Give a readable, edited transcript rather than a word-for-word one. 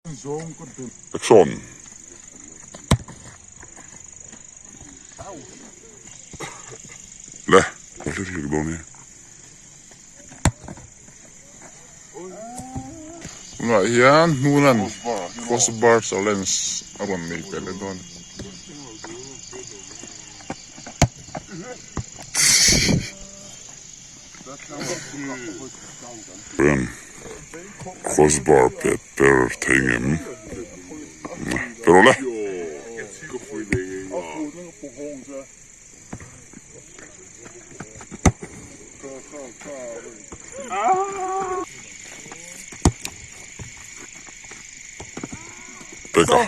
Action! Le, ka hre hrek dawn e. Tunah hian hmunan cross bar challenge a rawn nei ve leh dawn. Cross bar pet per thei ngem per awle. Peka.